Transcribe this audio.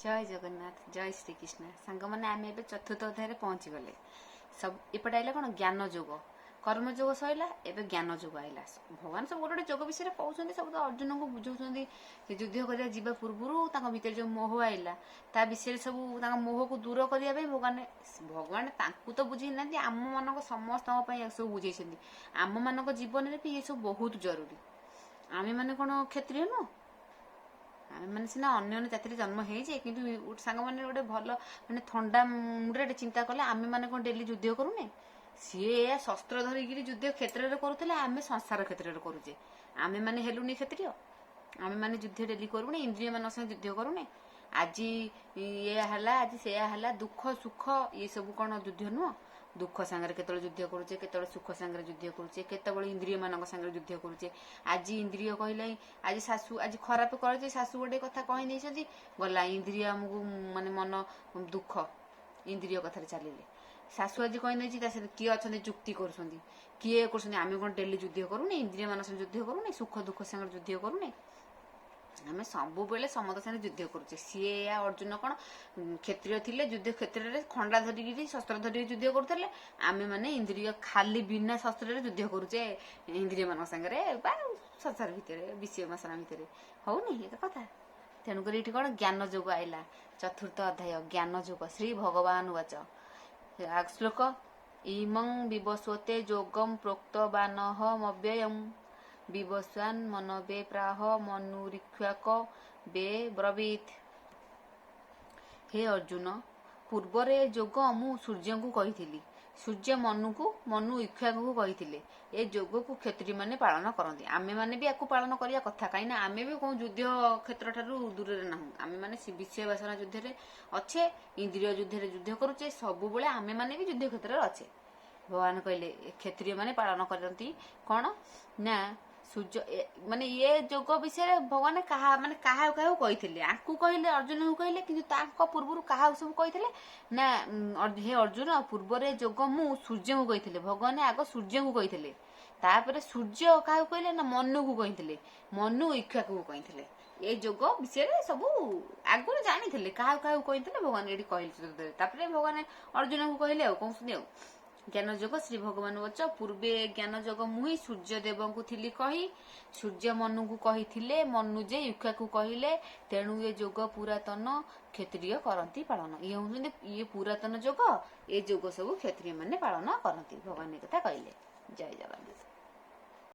ଜୟ ଜଗନ୍ନାଥ, ଜୟ ଶ୍ରୀକୃଷ୍ଣ। ସାଙ୍ଗମାନେ, ଆମେ ଏବେ ଚତୁର୍ଥ ଅଧ୍ୟାୟରେ ପହଞ୍ଚିଗଲେ। ସବୁ ଏପଟେ ଆଇଲା କ'ଣ? ଜ୍ଞାନ ଯୋଗ। କର୍ମଯୋଗ ସରିଲା, ଏବେ ଜ୍ଞାନ ଯୋଗ ଆଇଲା। ଭଗବାନ ସବୁ ଗୋଟେ ଗୋଟେ ଯୋଗ ବିଷୟରେ କହୁଛନ୍ତି। ସବୁ ତ ଅର୍ଜୁନଙ୍କୁ ବୁଝାଉଛନ୍ତି। ସେ ଯୁଦ୍ଧ କରିବା ଯିବା ପୂର୍ବରୁ ତାଙ୍କ ଭିତରେ ଯୋଉ ମୋହ ଆଇଲା, ତା ବିଷୟରେ ସବୁ, ତାଙ୍କ ମୋହକୁ ଦୂର କରିବା ପାଇଁ ଭଗବାନ ତାଙ୍କୁ ତ ବୁଝେଇ ନାହାନ୍ତି, ଆମମାନଙ୍କ ସମସ୍ତଙ୍କ ପାଇଁ ଏସବୁ ବୁଝେଇଛନ୍ତି। ଆମମାନଙ୍କ ଜୀବନରେ ବି ଏସବୁ ବହୁତ ଜରୁରୀ। ଆମେମାନେ କ'ଣ କ୍ଷତ୍ରିୟ ନୁହଁ? ଆମେମାନେ ସିନା ଅନ୍ୟ ଅନ୍ୟ ଜାତିରେ ଜନ୍ମ ହେଇଛେ, କିନ୍ତୁ ଗୋଟେ ସାଙ୍ଗମାନେ ଗୋଟେ ଭଲ ମାନେ ଥଣ୍ଡା ମୁଣ୍ଡରେ ଗୋଟେ ଚିନ୍ତା କଲେ, ଆମେମାନେ କ'ଣ ଡେଲି ଯୁଦ୍ଧ କରୁନେ? ସିଏ ଏଇଆ ଶସ୍ତ୍ର ଧରିକିରି ଯୁଦ୍ଧ କ୍ଷେତ୍ରରେ କରୁଥିଲେ, ଆମେ ସଂସାର କ୍ଷେତ୍ରରେ କରୁଛେ। ଆମେମାନେ ହେଲୁନି କ୍ଷତ୍ରିୟ? ଆମେମାନେ ଯୁଦ୍ଧ ଡେଲି କରୁନେ? ଇନ୍ଦ୍ରିୟ ମାନଙ୍କ ସାଙ୍ଗେ ଯୁଦ୍ଧ କରୁନେ? ଆଜି ଇଏ ହେଲା, ଆଜି ସେୟା ହେଲା, ଦୁଃଖ ସୁଖ ଇଏ ସବୁ କ'ଣ ଯୁଦ୍ଧ ନୁହଁ? ଦୁଃଖ ସାଙ୍ଗରେ କେତେବେଳେ ଯୁଦ୍ଧ କରୁଛେ, କେତେବେଳେ ସୁଖ ସାଙ୍ଗରେ ଯୁଦ୍ଧ କରୁଛେ, କେତେବେଳେ ଇନ୍ଦ୍ରିୟ ମାନଙ୍କ ସାଙ୍ଗରେ ଯୁଦ୍ଧ କରୁଛେ। ଆଜି ଇନ୍ଦ୍ରିୟ କହିଲେ, ଆଜି ଶାଶୁ ଆଜି ଖରାପ କରିଛି, ଶାଶୁ ଗୋଟେ କଥା କହି ଦେଇଛନ୍ତି, ଗଲା ଇନ୍ଦ୍ରିୟ ଆମକୁ ମାନେ ମନ ଦୁଃଖ, ଇନ୍ଦ୍ରିୟ କଥାରେ ଚାଲିଲେ। ଶାଶୁ ଆଜି କହିଦେଇଛି, ତା ସହିତ କିଏ ଅଛନ୍ତି ଯୁକ୍ତି କରୁଛନ୍ତି, କିଏ କରୁଛନ୍ତି। ଆମେ କ'ଣ ଡେଲି ଯୁଦ୍ଧ କରୁନେ? ଇନ୍ଦ୍ରିୟ ମାନଙ୍କ ସାଙ୍ଗେ ଯୁଦ୍ଧ କରୁନେ? ସୁଖ ଦୁଃଖ ସାଙ୍ଗରେ ଯୁଦ୍ଧ କରୁନେ? ଆମେ ସବୁବେଳେ ସମସ୍ତ ସାଙ୍ଗରେ ଯୁଦ୍ଧ କରୁଛେ। ସିଏ ଏୟା ଅର୍ଜୁନ କ'ଣ କ୍ଷତ୍ରିୟ ଥିଲେ, ଯୁଦ୍ଧ କ୍ଷେତ୍ରରେ ଖଣ୍ଡା ଧରିକିରି ଶସ୍ତ୍ର ଧରିକି ଯୁଦ୍ଧ କରୁଥିଲେ। ଆମେ ମାନେ ଇନ୍ଦ୍ରିୟ ଖାଲି ବିନା ଶସ୍ତ୍ରରେ ଯୁଦ୍ଧ କରୁଛେ ଇନ୍ଦ୍ରିୟ ମାନଙ୍କ ସାଙ୍ଗରେ ବା ସଂସାର ଭିତରେ, ବିଷୟ ବାସନା ଭିତରେ। ହଉନି ଏକ କଥା? ତେଣୁକରି ଏଇଠି କ'ଣ ଜ୍ଞାନ ଯୋଗ ଆଇଲା। ଚତୁର୍ଥ ଅଧ୍ୟାୟ ଜ୍ଞାନ ଯୋଗ। ଶ୍ରୀ ଭଗବାନ ଉବାଚ, ଶ୍ଲୋକ, ଇମଂ ବିବସ୍ୱତେ ଯୋଗಂ ପ୍ରୋକ୍ତବାନହମବ୍ୟୟಂ ବିବସ୍ୱାନ ମନବେ ପ୍ରାହ ମନୁରିକ୍ଷ୍ୱାକ ବେ ବ୍ରବୀତ୍। ହେ ଅର୍ଜୁନ, ପୂର୍ବରେ ଏ ଯୋଗ ମୁଁ ସୂର୍ଯ୍ୟଙ୍କୁ କହିଥିଲି, ସୂର୍ଯ୍ୟ ମନୁକୁ, ମନୁ ଇକ୍ଷ୍ୱାକୁଙ୍କୁ କହିଥିଲେ। ଏ ଯୋଗକୁ କ୍ଷତ୍ରିୟମାନେ ପାଳନ କରନ୍ତି। ଆମେମାନେ ବି ୟାକୁ ପାଳନ କରିବା କଥା, କାହିଁକିନା ଆମେ ବି କୋଉ ଯୁଦ୍ଧ କ୍ଷେତ୍ର ଠାରୁ ଦୂରରେ ନାହୁଁ। ଆମେମାନେ ବିଷୟ ବାସନା ଯୁଦ୍ଧରେ ଅଛେ, ଇନ୍ଦ୍ରିୟ ଯୁଦ୍ଧରେ ଯୁଦ୍ଧ କରୁଛେ। ସବୁବେଳେ ଆମେମାନେ ବି ଯୁଦ୍ଧ କ୍ଷେତ୍ରରେ ଅଛେ। ଭଗବାନ କହିଲେ କ୍ଷତ୍ରିୟ ମାନେ ପାଳନ କରନ୍ତି। କ'ଣ ନା ସୂର୍ଯ୍ୟ ମାନେ ଇଏ ଯୋଗ ବିଷୟରେ ଭଗବାନ କାହା ମାନେ କାହାକୁ କାହାକୁ କହିଥିଲେ? ଆଙ୍କୁ କହିଲେ, ଅର୍ଜୁନଙ୍କୁ କହିଲେ। କିନ୍ତୁ ତାଙ୍କ ପୂର୍ବରୁ କାହାକୁ ସବୁ କହିଥିଲେ ନା, ହେ ଅର୍ଜୁନ, ପୂର୍ବରେ ଯୋଗ ମୁଁ ସୂର୍ଯ୍ୟଙ୍କୁ କହିଥିଲେ। ଭଗବାନ ଆଗ ସୂର୍ଯ୍ୟଙ୍କୁ କହିଥିଲେ। ତାପରେ ସୂର୍ଯ୍ୟ କାହାକୁ କହିଲେ ନା ମନୁକୁ କହିଥିଲେ, ମନୁ ଇକ୍ଷ୍ୱାକୁକୁ କହିଥିଲେ। ଏ ଯୋଗ ବିଷୟରେ ସବୁ ଆଗରୁ ଜାଣିଥିଲେ। କାହାକୁ କାହାକୁ କହିଥିଲେ ଭଗବାନ ଏଠି କହିଲେ। ତାପରେ ଭଗବାନ ଅର୍ଜୁନଙ୍କୁ କହିଲେ ଆଉ କହୁଛନ୍ତି ଆଉ ଜ୍ଞାନ ଯୋଗ। ଶ୍ରୀ ଭଗବାନ ଉବାଚ, ପୂର୍ବେ ଜ୍ଞାନ ଯୋଗ ମୁହିଁ ସୂର୍ଯ୍ୟ ଦେବଙ୍କୁ ଥିଲି କହି, ସୂର୍ଯ୍ୟ ମନୁଙ୍କୁ କହିଥିଲେ, ମନୁ ଯେ ଇକ୍ଷ୍ୱାକୁ କହିଲେ, ତେଣୁ ଏ ଯୋଗ ପୁରାତନ, କ୍ଷତ୍ରିୟ କରନ୍ତି ପାଳନ। ଇଏ ହଉଛନ୍ତି ଇଏ ପୁରାତନ ଯୋଗ। ଏ ଯୋଗ ସବୁ କ୍ଷତ୍ରିୟ ମାନେ ପାଳନ କରନ୍ତି। ଭଗବାନ ଏ କଥା କହିଲେ। ଜୟ ଜଗନ୍ନାଥ।